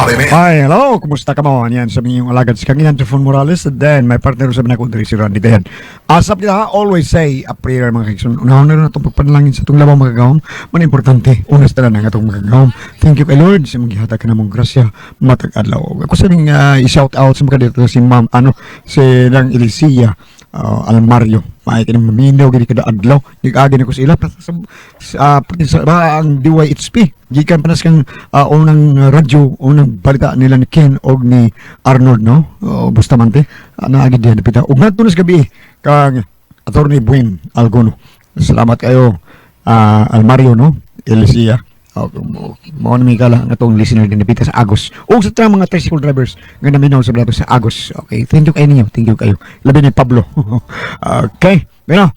RMN. Hi, hello! Kumusta ka mo? Yan, sa inyong alagad si Kanginan, Trifon Morales, and then my partner sa mga kundri, si Randy Dayan. Asap nila, always say a prayer, mga kaigsoon. Unahon na rin itong pagpanalangin sa itong labang magagawam. Man importante, unas na lang ang atong magagawam. Thank you kay Lord sa mga gihatag ka namong grasya matag adlaw. Ako sa ning i-shout out sa mga dito si Ma'am, ano, si Lang Elisia Almario. Maay kini maminaw gini kada adlaw. Nag-agi na ko sa ila sa ba, ang DYHP. Gikan pa na sa kang unang radyo, unang balita nila ni Ken og ni Arnold, no? Bustamante. Naagi diha dapita. Ug ngadto na sa gabi kang Attorney Buin Algono. Salamat kayo, Almario, no? Elisia. Oh, mo na may kala ang atong listener din dapita sa Agos. Ug sa tanang mga tricycle drivers nga naminaw sa plato sa Agos. Okay, thank you kayo ninyo. Thank you kayo. Labi ni Pablo. Okay. Bueno.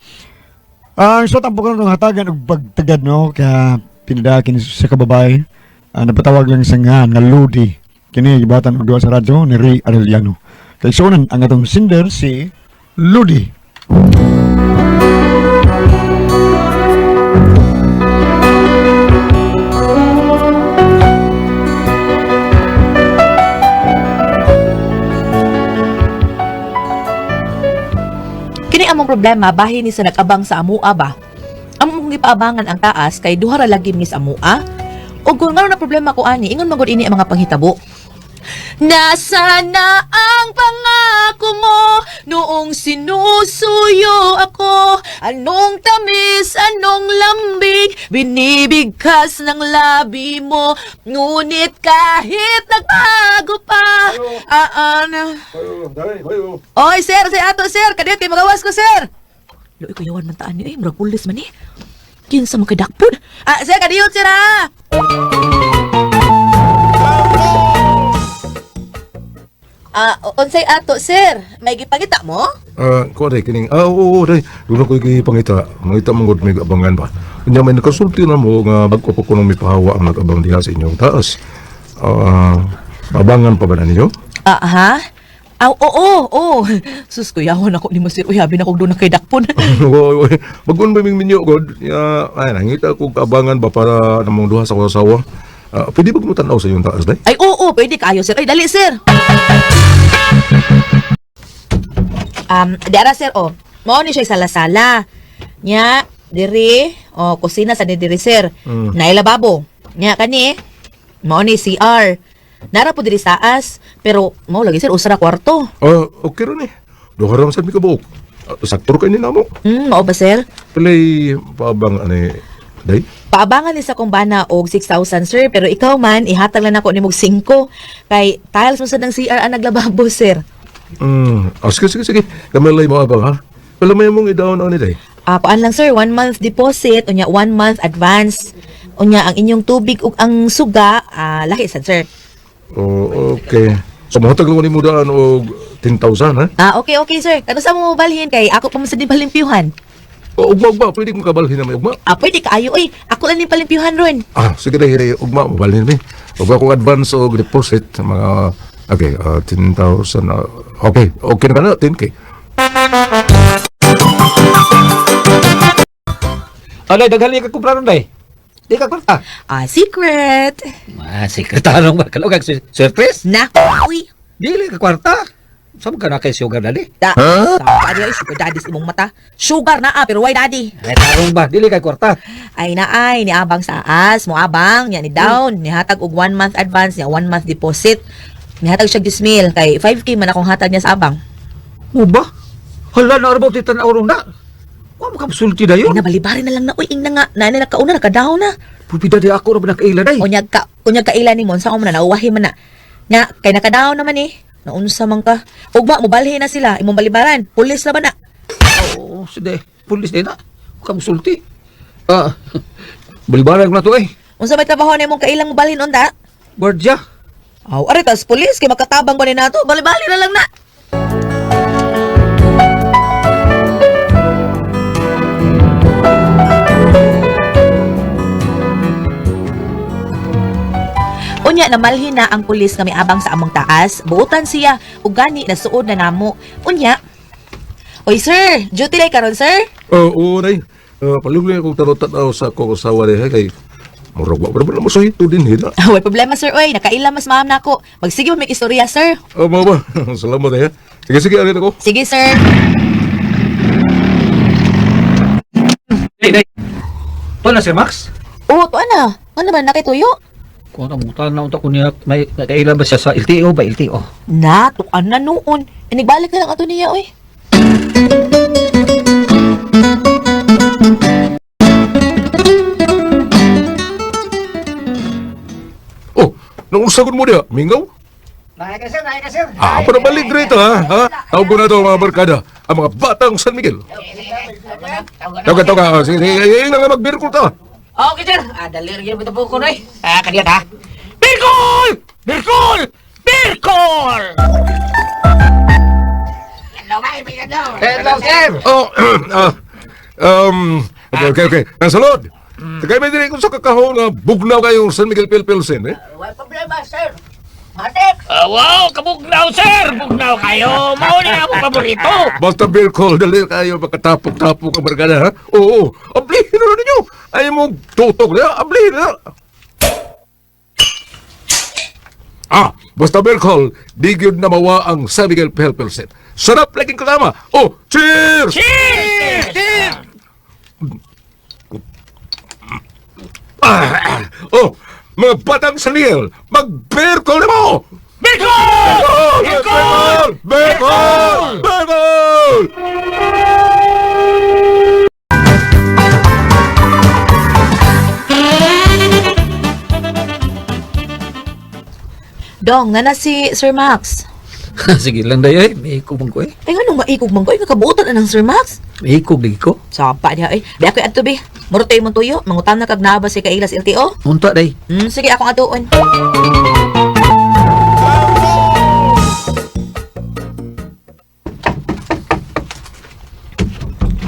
Ang so tampo ko nung hatagan og pagtagad, no, kaya pinadakin sa kababay. Napatawag lang sa nga nga Lodi. Kini gibatan og duha sa radyo ni Ray Arellano. Kay sunan ang atong singer si Lodi. Kini among problema bahin ni sa nag-abang sa amua ba. Among gipaabangan ang taas kay duha ra lagi mi sa amua. Ug kung ngano na problema ko ani, ingon magud ini ang mga panghitabo. Nasana ang pangako mo noong sinusuyo ako? Anong tamis, anong lambing, binibigkas ng labi mo. Ngunit kahit nagbago pa, ano? Oy, sir, sir ato, sir. Kadiyot kay magawas ko, sir. Luoy ko yawan man taan ni, ay, murag pulis man eh. Kinsa man kay dakpon. Ah, sir, kadiyot, sir, ha. Ah, unsay ato, sir? May gipangita mo? Ah, ko day kining. Ah, oo, day. Doon ko gipangita. Mangita man gud may abangan ba. Unya may nakasulti na mo nga bag-o pa kuno may pahawa ang nag-abang diha sa inyong taas. Ah, abangan pa ba na ninyo? Ah, ha? Aw, oo, oo. Sus, kuyawan ako ni mo, sir. Uy, habi na kong doon na kay dakpon. Oo, oo. Bagun ba ming minyo god? Ya, ay nangita ko abangan ba para namong duha sa asawa. Ah, pwede ba mo tan-aw sa inyong taas day? Ay, oo, pwede kayo, sir. Ay, dali, sir. Diara, sir, oh. Mao ni siya sala-sala. Nya, diri, oh, kusina sa ni diri, sir. Mm. Naay lababo. Nya, kani, mao ni CR. Nara po diri sa taas, pero mao lagi, sir, usa ra kwarto. Ah, okay ra ni. Duha ra man sad mi kabuok. Ah, sakto ra kay ni namo. Mao ba, sir? Pilay paabang ani day? Paabangan ni sa kong bana og 6,000, sir, pero ikaw man ihatag lang nako nimog 5 kay tiles mo sad ng CR ang naglababo, sir. Ah, sige, sige, sige. Kamalay mo abang ha. Wala may mong i-down ani day. Ah, kuan lang, sir, 1 month deposit, unya 1 month advance. Unya ang inyong tubig ug ang suga, lahi sad, sir. Oh, okay. So, mahatag lang ko ni mo daan og 10,000, ha? Ah, okay, okay, sir. Kano sa mo balhin kay ako pa man sad ni palimpyuhan. O, ugma, ugma. Pwede kong kabalhin na may ugma. Ah, pwede kaayo oy. Ako lang ni palimpyuhan ron. Ah, sige na, hiri. Ugma, mabalhin mi. Ugma kong advance og deposit. Mga, okay, 10,000. Okay, okay na ka na, 10K. Alay, daghan ka kumpra ron, day. Di ka kwarta. Ah, secret. Ah, secret tanong ba? Kalugag, surprise? Na, uy. Dili ka kwarta. Saan ka na kay sugar daddy? Da, huh? Daddy, ay, sugar daddy sa imong mata. Sugar na ah, pero why daddy? Ay, tarong ba? Dili ka kwarta. Ay na ay, ni abang sa as, mo abang, niya ni down, nihatag og 1 month advance, niya 1 month deposit. Nihatag siya 10,000 kay 5K man akong hatag niya sa abang. Mo ba? Hala na araw ti tan-aw na. Wa mo ka sulti Ay dayon. na balibari na lang na uy, ing na nga, na na nakauna naka-down na. Pupida di ako ra ba nakaila day. Unyag ka ila ni mo, unsa man na nauwahi man na. Nya kay naka-down naman eh. Naunsa man ka. Ugma mobalhi na sila, imong balibaran. Pulis na ba na? Oo, sige. Pulis din na. Wa ka sulti. Ah, balibaran ko na to eh. Unsa may trabaho na imong kailang mobalhin unta? Guardia. Aw, are tas pulis kay makatabang ba ni nato? Balibali na lang na. Unya namalhin na ang pulis nga miabang sa among taas. Buotan siya ug gani nasuod na namo. Unya. Oy sir, duty day karon, sir? Oh, oo, day. Palugli akong tarot-tanaw sa akong asawa day, ha, kay Murag wa pa mo sa hito din hila. Way problema, sir. Oy, nakaila mas maam nako. Magsige mo may istorya, sir. Oh, mao ba? Salamat eh. Sige, sige, alin ako. Sige, sir. Day, day. Tuan na, Sir Max. Oo, tuan na. Ano man nakituyo? Kung ano, mutan na unta ko niya, may kaila ba siya sa LTO ba, LTO? Na, tuan na noon. Inigbalik na lang ato niya, oy. Oh, nung usagon mo diha, mingaw? Naay ka, sir, naay ka, sir. Ah, para balik rito ha. Ha? Tawag ko na to mga barkada, ang mga batang San Miguel. Tawag ka, tawag ka. Sige, sige, sige, nga magbirkul ta. Okay, sir. Ah, dali rin ito po ko, noy. Ah, kaniya ta. Birkol! Birkol! Birkol! Hello, sir! Oh, ah, okay, okay, okay. Ang salod. Tagay may diri kung sa kakahon nga bugnaw kayong San Miguel Pilpilsen, eh. Walang problema, sir. Matik! Ah, wow, kabugnaw, sir! Bugnaw kayo! Mao ni akong paborito! Basta beer call, dali kayo makatapok-tapok ang barkada, ha? Oo, ablihin na ninyo. Ayaw mo tutok na, ablihin na. Ah, basta beer call, di gyud na mawa ang San Miguel Pilpilsen. Sarap laging kasama. Oh, cheers! Cheers! Ah, oh, mga batang San Miguel, mag-beer call na mo! Bicol! Beer call! Beer call! Beer call! Dong, nana si Sir Max. Sige lang, day, eh. May ikog man ko, eh. Ay, anong maikog man ko? Ay, nakabuotan na ng Sir Max. May ikog, lagi ko. Sapa niya, ay. Di ako adto, be. Muro tayo mong tuyo. Mangutan na kag naa ba si Kailas LTO? Unta, day. Sige, akong atuon.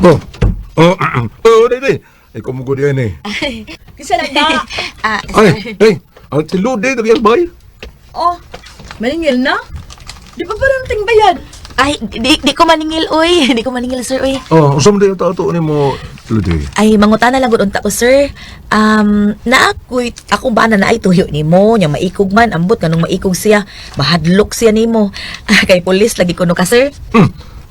Oh, oh, oh, day, day. Ay, kumugod yan eh. Kisa lang ba? Ah, Ay, ay, ang tilod eh, nagyan bay. Oh, maningil na? Di ba parang tingbayan? Ay, di ko maningil, oy. Di ko maningil, sir, oy. Oh, usam din ang tato ni mo, Lodi. Ay, mangutan na lang gud unta ko, sir. Na ako'y, ako ba na naay tuyo nimo, nya maikog man, ambot nganong maikog siya, mahadlok siya nimo. Ah, kay pulis lagi kuno ka, sir.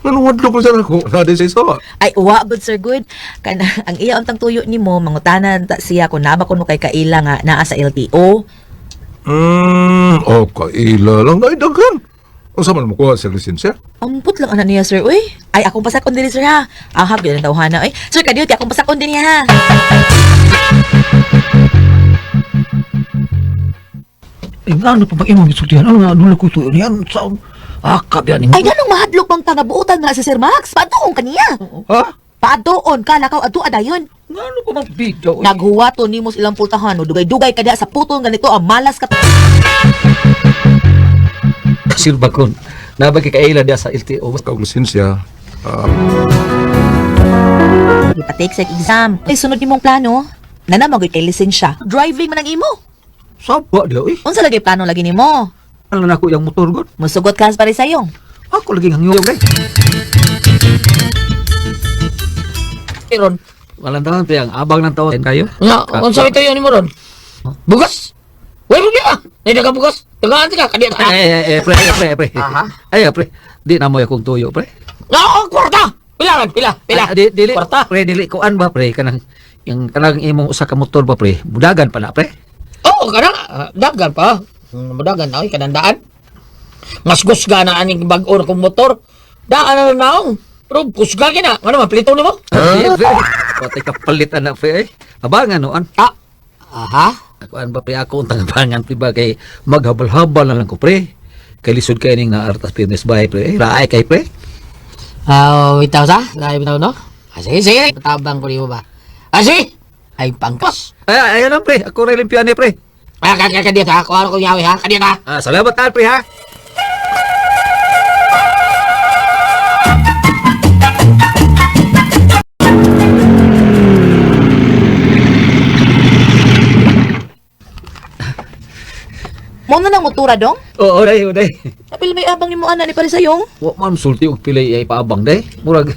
Nanuwadlok ko sana ako. Nadi sa isa. Ay, uwa good sir, good. Kana ang iya untang tuyo nimo, mangutana ta siya kung naa ba kuno kay kaila nga naa sa LTO. Oh, kaila lang na daghan. Ang sama mo kuha sa lisensya? Ampot lang ana niya, sir. Uy, ay akong pasakon diri, sir, ha. Ahab gyud ang tawhana, oy. Sir, kadiyot kay akong pasakon din niya, ha. Eh, ano pa ba imong gisultihan? Ano nga, nula ko ito? Yan, sa... Ah, kabyan Ay, ganong mahadlok bang tangabuotan na si Sir Max? Paduon ka niya. Ha? Paduon ka, lakaw adto adayon. Nga ano pa bang video? eh? Naghuwato nimo sa ilang pultahan, o dugay-dugay ka diha sa putong ganito, ang malas ka. Sir Bakon, nabagi kaila diya sa LTO. Kag lisensya. Ah, Ipatake sa exam. Ay, sunod nimong plano. Nana magoy kay lisensya. Driving man ang imo. Saba diya, eh. Unsa lagi plano lagi nimo? Ano na ako yung motor, god? Musugot ka sa parisayong. Ako lagi ang yung, day. Ron. Walang taon, pre. Ang abang ng taon kayo. Nga, unsa ito yun mo ron? Bugas! Uy, problema! Hindi ka bugas! Tagaan ka, kaniya ta. Ay, ay, ay, pre, ay, pre, pre. Aha. Ay, pre. Di na mo akong tuyo, pre. Oo, kwarta! Pila man, pila, pila. Ay, di, dili, Kwarta. pre, dili kuan ba, pre? Kanang, yung kanang imong usa ka motor ba, pre? Budagan pa na, pre. Oo, kanang, dagan pa. Mudagan na, oy, kanang daan. Mas kusga na aning bag-o na kong motor. Daan na naong. Pero kusga kina. Ano man, plito nimo? Ay, pre. Patay ka palit, anak, pre. Ay. Abangan, noan. Ah, aha. Kuan ba, pre, ako untang abangan, pre, ba, kay maghabal-habal na lang ko, pre. Kay lisod kay ning naartas pirnes bahay, pre. Eh, raay kay, pre. Ah, bitaw sa? Lahi bitaw, no? Ah, sige, sige. Tabang ko nimo ba? Ah, sige! Ay, pangkas. Ay, ayan lang, pre. Ako rin limpian eh, pre. Ah, kadiya ta. Kuha ko yawi, ha? Kadiya ta. Ah, salamat, ta, pre, ha? Mo na nang motora dong? Oo, day, oo, day. Apil may abang nimo ana ni parisayong. Wa man sulti og pilay ay paabang, day. Murag,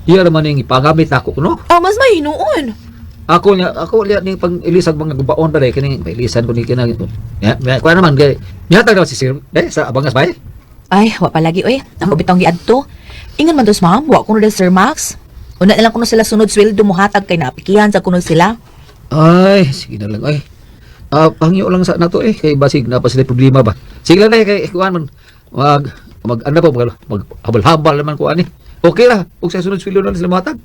iya naman yung ipagamit ako, no? Ah, mas mahinuon. Ako niya, ako liya ni pang ilisag mga gubaon ba kini pailisan ko ni kina. Ya, kuha naman kay nihatag daw si sir eh sa abangas bay. Ay, wa pa lagi oy. Ako bitong giadto. Ingon man dos ma'am, wa kuno del Sir Max. Una na lang kuno sila sunod sweldo mohatag kay naapikihan sa kuno sila. Ay, sige na lang ay. Ah, pangyo lang sa nato eh kay basig na pa sila problema ba. Sige lang eh kay kuan man mag mag ano po mag, mag habal-habal naman ko ani. Okay ra, ug sa sunod sweldo na lang sila matag.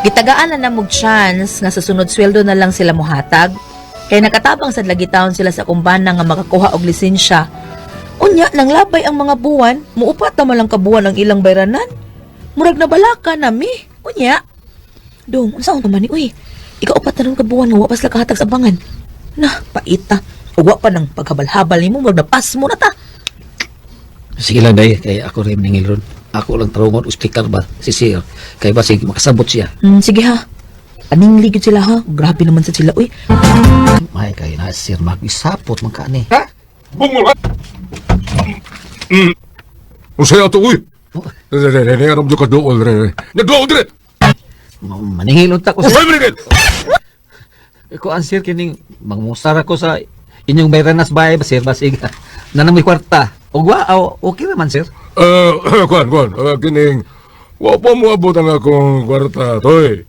Gitagaan na namog chance nga sa sunod sweldo na lang sila mohatag. Kay nakatabang sa lagi taon sila sa kumbana nga makakuha og lisensya. Unya nang labay ang mga buwan, muupat na man lang kabuwan ang ilang bayranan. Murag nabalaka na mi. Unya. Dong, unsa ang man ni uy? Ikaupat na ron kabuwan nga wa pa sila kahatag sa abangan. Na, paita. Ug wa pa nang paghabal-habal nimo, murag napas mo na ta. Sige lang day kay ako rin ningil ron. Ako lang tarungon explicar ba si sir kay basig makasabot siya. Sige ha. Paningli gyud sila ha. Grabe naman sa sila uy. May kay na sir magisapot man ka ni. Ha? Bungol ha? Usay ato uy. Re re re aram ka dool re. Nagdool dire. Maningil unta ko sir. Usay maningil. Ko ang sir kining mangmusar ako sa inyong bayranas bay ba sir basig nanang may kwarta. Og wa aw, okay naman sir. Eh, kuan kuan, kining wa pa mo abot ang akong kwarta toy.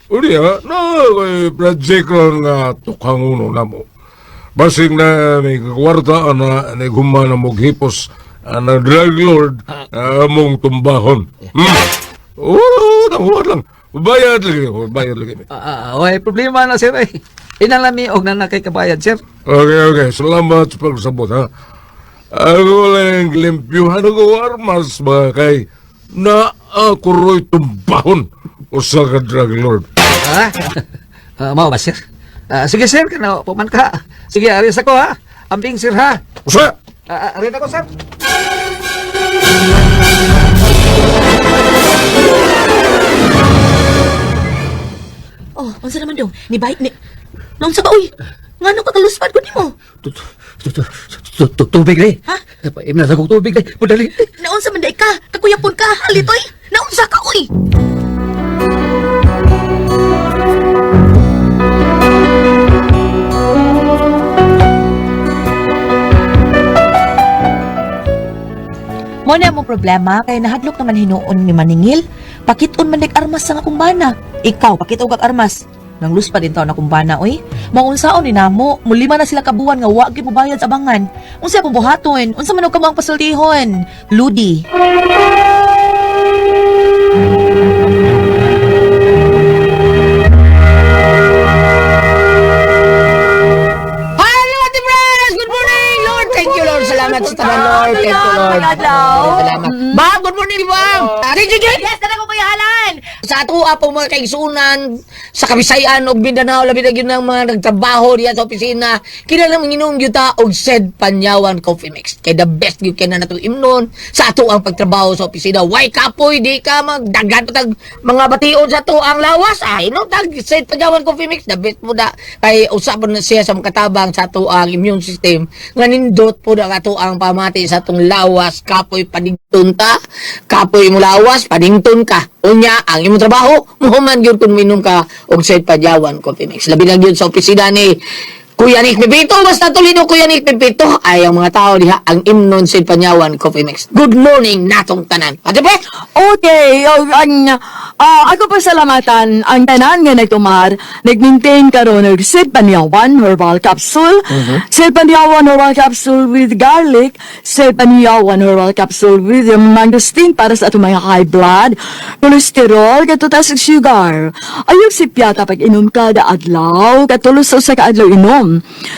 Uli ha, no, kay project ron nga tukhang uno na mo. Basig na may kwarta ana ni gumana mo hipos ana drug lord among tumbahon. Hmm. Oo, oh, lang. Bayad lagi, bayad lagi. Ah, ah, way problema na sir ay. Inalami og nanakay kabayad sir. Okay, okay. Salamat sa pagsabot, ha. Ako lang limpyuhan ako armas ba kay na ako ro'y tumbahon usa ka drug lord. Ha? Ah, mao ba sir? Ah, sige sir kana puman ka. Sige ari sa ko ha. Ambing sir ha. Usa! Ah, ah, ari na ko sir. Oh, unsa naman dong? Ni bayit ni. Naunsa ka uy? Ngano ka kalusad ko nimo? Tubig dai. Ha? Paimna sa kong tubig dai. Pudali. Naunsa man day ka? Kakuyapon ka, halitoy. Naunsa ka uy? Mo na mo problema kay nahadlok naman hinuon ni Maningil. Pakiton man dik armas sa nga kumbana. Ikaw pakit og armas. Nang pa din taon na kumbana oy. Maunsaon ni namo, mulima na sila kabuan nga wa gyud mobayad sa abangan. Unsa akong buhaton? Unsa man og kamo ang pasultihon? Ludi. Hello, Ate Friends! Good morning, Lord! Thank you, Lord. Salamat sa tanan, Lord. Thank you, Lord. Salamat. Ma'am, good morning, ma'am. Ate Gigi! Yes, dala ko Kuya Alan. Sa ato po mga kaigsunan, sa Kabisayan ug Mindanao, labi na gyud ng mga nagtrabaho diya sa opisina. Kinahanglan manginom gyud ta og Sed Panyawan Coffee Mix. Kay the best gyud kay na nato imnon sa ato ang pagtrabaho sa opisina. Way kapoy di ka magdagan pa tag mga bation sa ato ang lawas. Ay no tag Sed Panyawan Coffee Mix the best po da kay usa po na siya sa makatabang sa ato ang immune system nga nindot po na ang ato ang pamati sa atong lawas kapoy padigton ta kapoy mo lawas padington ka unya ang imong trabaho muhuman gyud kun minom ka og Sed Panyawan Coffee Mix labi na gyud sa opisina ni Kuya Nick Pepito, basta tulido Kuya Nick Pepito ay ang mga tao diha ang imnon Sed Panyawan Coffee Mix. Good morning natong tanan. Ate Pe? Okay, ang ako pasalamatan ang tanan nga nagtumar, nag-maintain karon og Sid Panyawan Herbal Capsule, Sid Panyawan Herbal Capsule with garlic, Sid Panyawan Herbal Capsule with mangosteen para sa atong mga high blood, cholesterol, katutas ug sugar. Ayog si piyata pag inom kada adlaw, katulos sa usa ka adlaw inom.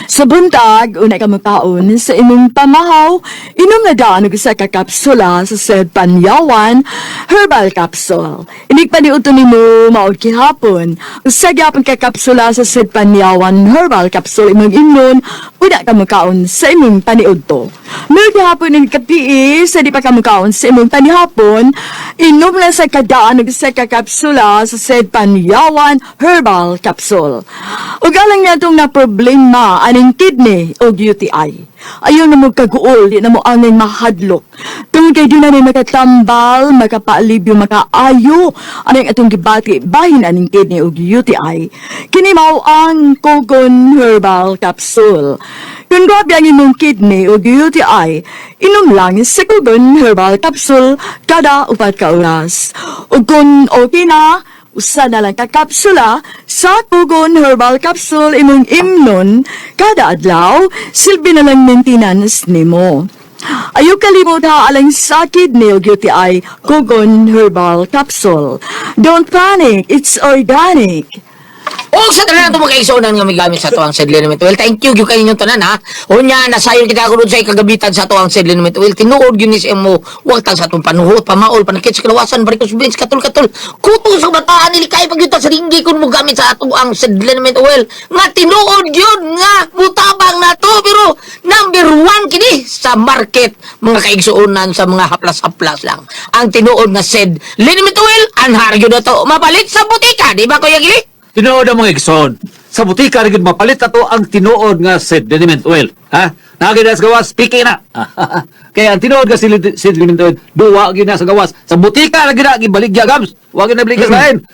Sa buntag, una ka makaon sa imong pamahaw, inom na daan og usa ka kapsula sa Sed Panyawan Herbal Capsule. Inig paniudto nimo maod gihapon. Usa gyapon ka kapsula sa Sed Panyawan Herbal Capsule imong imnon, una ka makaon sa imong paniudto. Maod gihapon ning kapi sa di pa ka makaon sa imong panihapon, inom na sa kadaan og usa ka kapsula sa Sed Panyawan Herbal Capsule. Ug alang natong na problema Problema aning kidney o UTI. Ayaw na mo kaguol, di na mo angay mahadlok. Tungod kay di na ni makatambal, makapaalibyo, makaayo aning atong gibati bahin aning kidney o UTI. Kini mao ang Kogon Herbal Capsule. Kung grabe ang imong kidney o UTI, inom lang sa Kogon Herbal Capsule kada 4 ka oras. O kung okay na, usa na lang ka kapsula sa Kugon Herbal Capsule imong imnon kada adlaw, silbi na lang maintenance nimo. Ayaw kalimot ha alang sa kidney o UTI, Kugon Herbal Capsule. Don't panic, it's organic. O sa tanan nato mga kaigsuonan nga migamit sa atoang Seed Liniment Oil. Thank you gyud kay inyong tanan ha. Unya nasayon kita kuno sa kagabitan sa atoang Seed Liniment Oil. Tinuod gyud ni sa imo wagtang sa atong panuhot, pamaol, panakit sa kalawasan, varicose veins, katul-katul. Kuto sa bataan nilikay pag sa ringgi kun mo gamit sa atoang Seed Liniment Oil. Nga tinuod gyud nga mutabang nato pero number 1 kini sa market, mga kaigsuonan, sa mga haplas-haplas lang. Ang tinuod nga Seed Liniment Oil anhar gyud nato mapalit sa butika, di ba, Kuya Gili? Tinuod ang mga igsoon. Sa butika rin mapalit ato ang tinuod nga seed liniment oil. Ha? Nagin na sa gawas, piki na. Kaya ang tinuod nga seed liniment oil, duwa gyud na sa gawas. Sa butika lagi na gibaligya, gams. Wa gyud na baligya sa lain.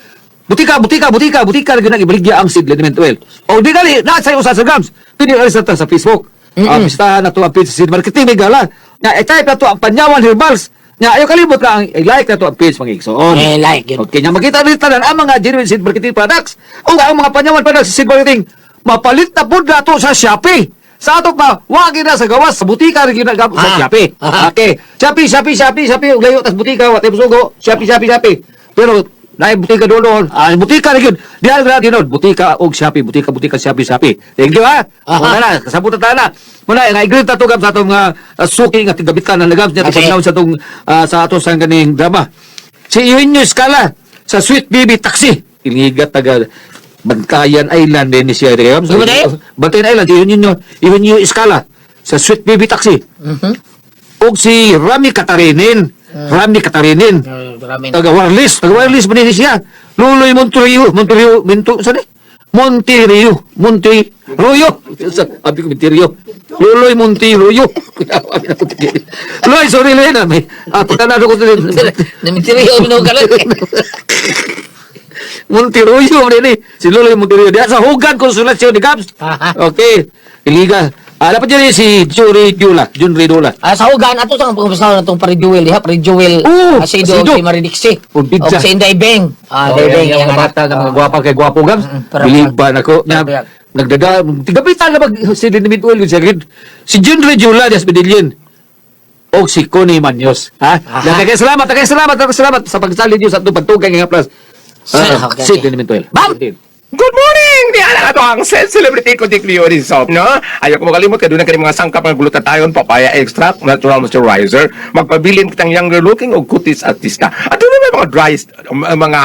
Butika, butika, butika, butika lagi na gibaligya ang seed liniment oil. O di gali, na sa usa sa gams. Pili sa ta sa Facebook. Bisitahan na to ang page sa Seed Marketing may gala. Nga i-type na to ang Panyawan Herbals. Nga ayaw kalimot ka ang i-like na to ang page, mga igsoon. Eh, like yun. Okay, nya makita rin tanan ang mga genuine Seed Marketing products o ang mga Panyawan products sa Seed Marketing. Mapalit na pud nato sa Shopee. Sa ato pa, wagi na sa gawas, sa butika rin ginagam sa Shopee. Okay. Shopee, Shopee, Shopee, Shopee, ug layo tas butika, wa tay musugo. Shopee, Shopee, Shopee. Pero naay butika doon doon. Ah, butika rin yun. Diyan na yun. Butika og Shopee, butika, butika, Shopee, Shopee. Thank you ha. Muna na, kasabot na ta na. Muna, nga i-greet na to gam sa atong suki nga tigabitan ng lagam niya sa atong sa ato sa ganing drama. Si Eugenio Escala sa Sweet Baby Taxi. Iligat taga Bantayan Island din siya. Ano ba tayo? Bantayan Island, si Eugenio Escala sa Sweet Baby Taxi. Og si Rami Katarinin. Rami Katarinin. Marami. Taga wireless, taga wireless ba din siya? Luloy Monterio, Monterio, Monte, saan eh? Monterio, Monterio. Sabi ko Monterio. Luloy Monterio. Luloy, sorry Luloy na. May, pagtanado ko sa Namintirio, minuha ka lang. Monteroyo, man eh. Si Luloy Monteroyo. Diyan sa Hugan Konsolasyon ni Gabs. Okay. Iliga. Dapat dyan eh, si Junri Dula. Junri Dula. Sa hugan, ato sa pagkapasaw na itong pare Jewel, diha, pare Jewel, Oo, si Do, Asido. si Maridixie. O, Bidja. O, si Inday Beng. Oh, Day Beng, yung yung mga bata anak. nga mga gwapa kay gwapo gams. Pero Biliban ako. Nga, Pero nagdada, tigapitan na mag si Linimit Oil si Red. Si Jun Rejula des Medellin. O si Connie Manyos. Ha? Kaya salamat, kaya salamat, kaya salamat sa pagsali niyo sa atong pagtugay nga plus. Si Linimit Oil. Bam! Good morning! Di ala ka to ang self celebrity ko Dick Leo Rizal, no? Ayaw ko makalimot kay doon na kani mga sangkap ng glutathione, papaya extract, natural moisturizer, magpabilin kitang younger looking o kutis artista. At doon na ba mga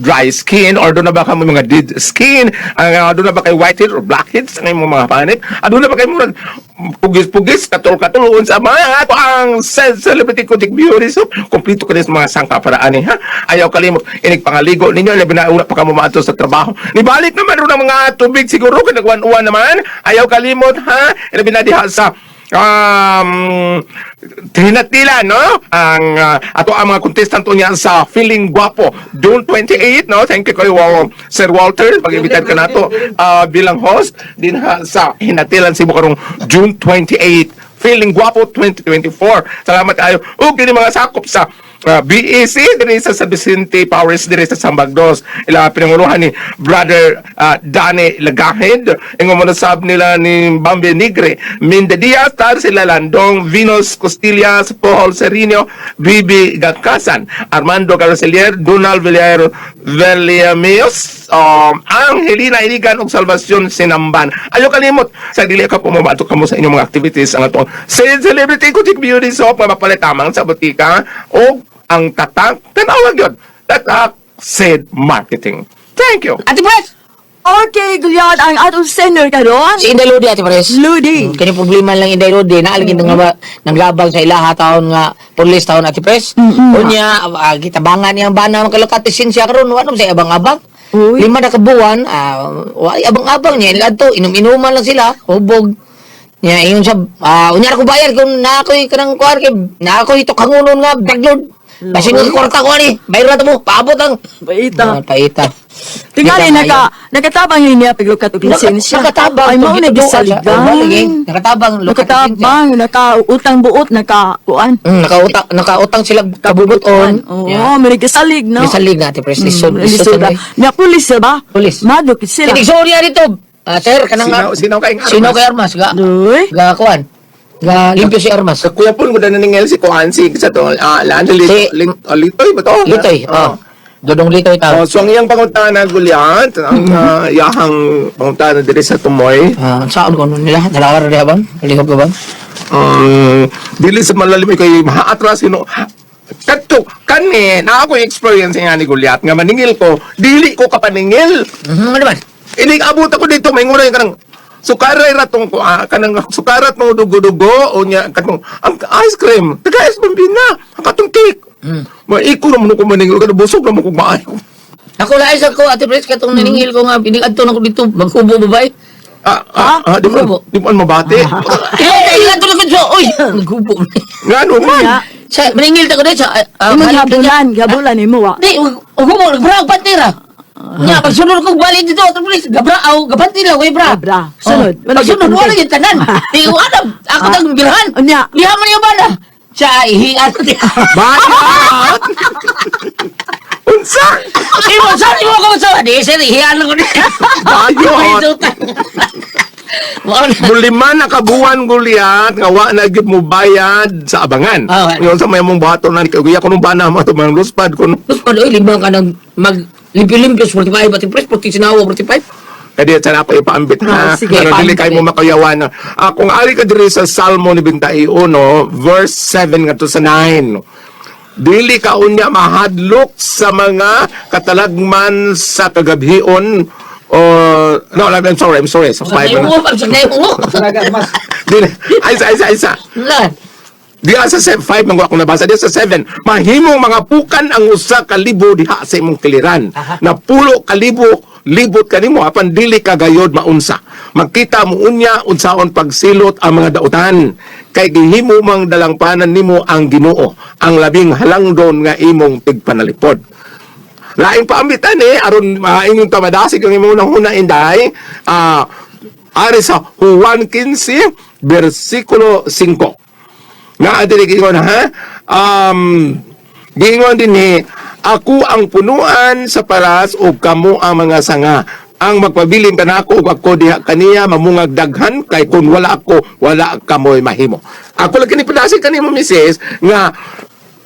dry skin or doon na ba kamo mga dead skin? Ang doon na ba kay whitehead or blackheads ang imong mga panit? At doon na ba kay murag pugis-pugis, katol-katol unsa mga ato ang self celebrity ko Dick Beauty Soap. Kompleto ka sa mga sangkap para ani ha. Ayaw kalimot inig pangaligo ninyo labi na una pa kamo maadto sa trabaho. Nibalik naman ron ang mga tubig siguro kay nagwan-uwan naman. Ayaw kalimot ha. Labi na diha sa hinatila no ang ato ang mga contestant niya sa Feeling Guapo June 28, no? Thank you kay Sir Walter pag-imbitar ka nato bilang host din ha sa Hinatilan Cebu karong June 28, Feeling Guapo 2024. Salamat kayo ug kini mga sakop sa BEC diri sa San Vicente Powers diri sa Sambagdos, ila pinangunuhan ni Brother Danny Lagahid, ingon mo na sab nila ni Bambi Nigre Minda Diaz tar sila Landong Venus Costillas, Paul Serino, Bibi Gakasan, Armando Carcelier, Donald Villar Villamios, Angelina Iligan ug Salvacion Sinamban. Ayo kalimot sa dili ka pumabato kamo sa inyong mga activities ang atong Celebrity Kutik Beauty Soap nga mapalit tamang sa butika o ang tatak tanawag yun tatak Said Marketing. Thank you. Ate Pres! Okay, Gulyad, ang atong sender karon. Si Inday Lodi, Ate Pres. Lodi. Kani problema lang Inday Lodi, naalagin nga ba, nanglabag sa ilaha taon nga pulis taon, Ate Pres. Unya, gitabangan niyang bana makalakat siya karon, wa sa abang-abang. Uy. 5 na ka buwan, way abang-abang niya adto, inom-inuman lang sila, hubog. Niya ingon siya, unya ra ko bayad kung naa ko'y kanang kuan kay naa ko'y tukangunon nga baglod. Basin ko kwarta ko ani, bayad ra to mo, paabot ang. Paita. Ah, paita. Tingali Di ka naka nakatabang yun niya paglukat og lisensya. Nakatabang. Ay mao na gisaligan. Nakatabang. Lukat og lisensya. Nakatabang, nakautang buot, nakakuan. Nakautang, nakautang sila kabubuton. Oo, Yeah. may gisalig no. Gisalig na, Ate Pres. Lisod, lisod. Lisod. Lisod. Nya pulis ba? Pulis. Madlok sila. Tinig sorry dito. Ah, sir, kanang Sinaw kay armas. Sino kay armas? Ga, Duy. ga kuan. Ga limpyo si armas. Sa kuya po, na ningel si Kuan, si sa to, laan Si- Litoy ba to? Litoy. Oh. Dodong Litoy Oh, ta. so ang iyang pangutana Goliath, ang iyahang pangutana diri sa Tumoy, Ah, saan ko nun nila? Dalawa ra diha ba? Lihok ka ba? Dili sa malalim kay maatras sino kadto kani na ako experience nga ni Goliath nga maningil ko, dili ko kapaningil. Ano ba? Inig abot ako dito may nguray kanang sukaray ra tong ko kanang sukarat mo dugo-dugo o nya katong ang ice cream taga ice bambina ang katong cake. Ma iko ra man ko maningil kada busog ra man ko maayo. Ako lahi sa ko, Ate Pres, katong naningil ko nga, inig-adto na ko dito, maghubo babay. Di mo mabati. Eh, inig-adto na ko dito, uy! Maghubo. Nga ano man. Nya, Sa, maningil ta ko dito, sa, imong halip na niya. habulan, habulan imo wa. Di, hubo, nagbrao, pantira. Nya, pagsunod ko balik dito, Ate Pres, gabrao, gabantira, way bra. Gabra. Sunod, Oh. wala Pagsunod, gyud wala gyud tanan. Di ko alam, ako tang birhan. Unya. Liha man yung bana. Siya, ihian. Bayad. Unsa? Imo, sorry mo ko sa di, sir, ihian lang ko niya. Bayot. Mao na. Mulima na kabuwan Goliath nga wa na gyud mo bayad sa abangan. Ah, Ngayon sa may mong buhaton na ni kuya kuno bana mo to mga luspad kuno. Tapos pa oy, lima ka nang mag limpyo-limpyo 45 at press 40 sinawa 45. Kaya di sana ako ipaambit ha. Ah, sige, Ano, dili ipaambit. kay mo makayawan. Kung ari ka diri sa Salmo ni 21 verse 7 ngadto sa 9. Dili ka unya mahadlok sa mga katalagman sa kagabhion o no, I'm sorry, I'm sorry. Sa Sa 5 mo, sa mo. Talaga armas. Dili, ay isa, isa, isa. Na. Diya sa 5 man ako nabasa diya sa 7 mahimong mga pukan ang usa ka libo diha sa imong kiliran na pulo ka libo libot kanimo apan dili ka gayod maunsa makita mo unya unsaon pagsilot ang mga dautan kay gihimo mang dalangpanan nimo ang Ginoo ang labing halangdon nga imong tigpanalipod. Laing paambitan eh, aron inyong tamadasig ang imong unang inday, ari sa Juan 15, versikulo 5. Nga diri giingon ha. Giingon din ni ako ang punuan sa paras ug kamo ang mga sanga. Ang magpabilin kanako ug ako diha kaniya mamungag daghan kay kun wala ako wala kamoy mahimo. Ako lang kini padasig kanimo misis nga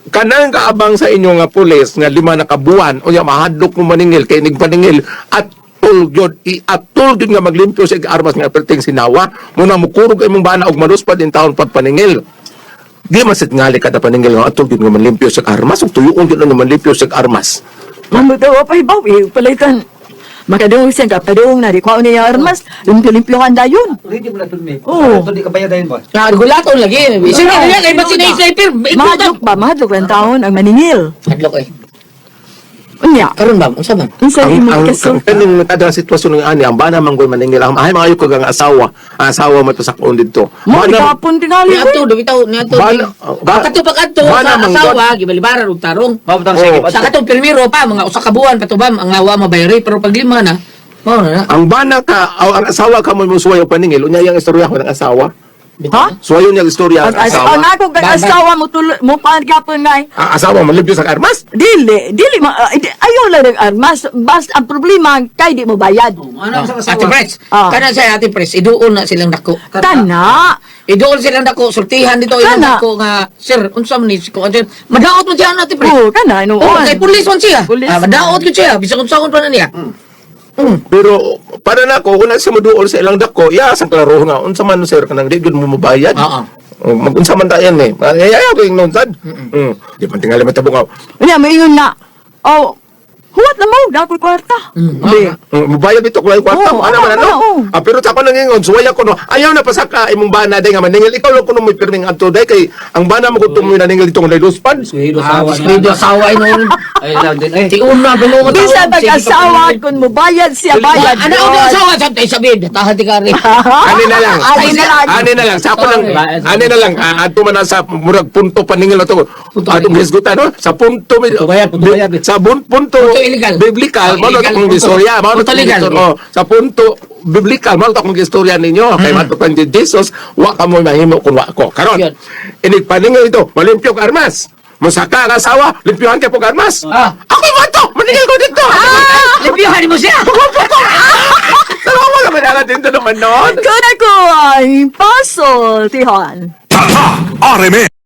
kanang kaabang sa inyo nga pulis nga 5 na kabuwan unya mahadlok mo maningil kay nigpaningil at gyud iatol gyud nga maglimpyo sa armas nga perting sinawa muna mukurog imong bana og maluspad in taon pagpaningil. Di man sad ngali kada paningil nga atol gyud nga manlimpyo sa armas ug tuyuon gyud nga manlimpyo sa armas. Mamutaw pa ibaw eh, palitan. Makadung siya kapadung na di ko niya armas, limpyo-limpyohan dayon. Ready mo na tulmi. Oo. Ito di ka bayad dahil ba? Na gulaton lagi. Sino na kay ba't sina sniper? Mahadlok ba? Mahadlok lang taon ang maningil. Hadlok eh. Unya, Karon ba unsa man? unsa Ang imong ang kasulti? kaning kada sitwasyon ng ani ang bana man gud maningil ang ay maayo kag ang asawa, ang asawa mo pasakon didto. Mo Bana gapon tingali. Niadto bitaw niadto. Bana- Kato pag adto Bana sa man asawa gibalibaran og tarong. Mabutang Oo. sige. Sa katong primero pa mga usa ka buwan pa to ba ang awa mabayari pero pag lima na mao na na. Ang bana ka o ang asawa ka mo mo suwayo paningil unya yang istorya ko ng asawa. Ha? Suwayo niya ang istorya ang Ang asawa. ang ako kag asawa mo tulo mo pan gapon ngay. Ang asawa manlimpyo sa armas. Dili, dili ma, ayaw lang ng armas. Bas ang problema kay di mo bayad. Ano ang Ate asawa? Pres, Ah. kana sa Ate Pres, iduol na silang dako. Tana. Iduol silang dako, sultihan dito ilang Kana. dako nga, sir, unsa man ni si kuan sir. Madaot man siya Ate Pres. Oh, kana no. Oh, kay pulis man siya. Pulis. Madaot gyud siya, bisag unsaon pa na niya. Pero para na ako, kung siya moduol sa ilang dako, ya sa klaro nga unsa man sir kanang di gyud mo mobayad. Oo. Oh, mag-unsa man ta yan eh. Ay ay ako yung sad. Di man tingali matabo nga. Unya maingon na. Oh, Huwat na mo, dako kwarta. Di. Mubayad ito kung ay kwarta Oo, mo. Ano man ano, ano? oo. Ah, pero sa ako nangingon, suwaya ko no. Ayaw na pasaka imong bana day nga maningil. Ikaw lang kuno may pirming adto day kay ang bana mo kuno may naningil dito ng luspan. Suhido Ah, sawa. Descuido asawa noon. Ay lang din eh. Tiuna dulo ko. Bisan pag-asawa kun mo bayad siya bayad. Ano ang asawa sa tay sabihin? Tahan ti kari. Ani na lang. Ani na lang. Ani na lang. Sa ako lang. Ani na lang. Ah, adto man na sa murag punto paningil ato. Atong hisgutan no. Sa punto Punto bayad, punto bayad. Sa punto Punto illegal. Biblical, Oh, mao na illegal, akong punto. istorya, mao na Punto akong legal. istorya. Oh, sa punto biblical, mao na akong istorya ninyo kay mato pa ni Jesus, wa ka mo mahimo kun wa ko. Karon, Yun. inig paningil ito, malimpyo og armas. Musaka ang asawa, limpyohan kay pog armas. Ah. Ako mo to, maningil ko dito. Libyuhan mo siya. Salamat ka man dito naman noon. Kun ako ay pasultihan. Tatak RMN.